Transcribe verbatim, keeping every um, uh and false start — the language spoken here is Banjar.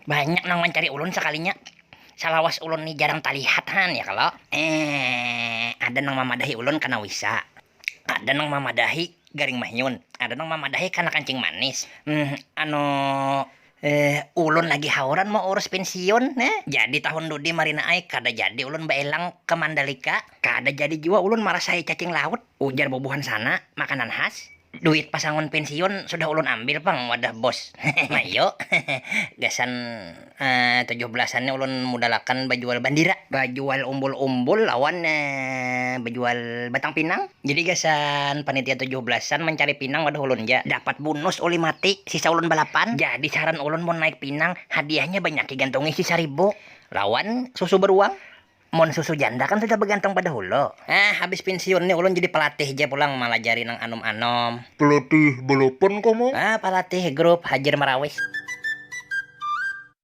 Banyak nang mancari ulun sakalinya. Salawas ulun ni jarang talihat han ya kalo. Eh, ada nang mamadahi ulun kana wisa. Ada nang mamadahi garing mahiun. Ada nang mamadahi kana kancing manis. Hmm, anu, eh, ulun lagi hauran mau urus pensiun, eh. Jadi tahun dudi marina ai kada jadi ulun baelang ke Mandalika. Kada jadi jua ulun marasai cacing laut. Ujar bubuhan sana, makanan khas. Duit pasangun pensiun sudah ulun ambil pang wadah bos. Mayo. Gasan eh, tujuh belasan ni ulun mudalakan bajual bandira, bajual umbul-umbul lawan eh, bajual batang pinang. Jadi gasan panitia tujuh belasan mancari pinang wadah ulun ja. Dapat bonus ulih mati, sisa ulun balapan. Jadi saran ulun mun naik pinang, hadiahnya banyak gantungi sisa ribu. Lawan susu beruang. Mun susu janda kan sudah bagantung pada hulu. Ah, habis pensiun ni ulun jadi pelatih ja pulang malajari nang anom-anom. Pelatih balapan kah, Mang? Ah, pelatih grup Hajar Marawis.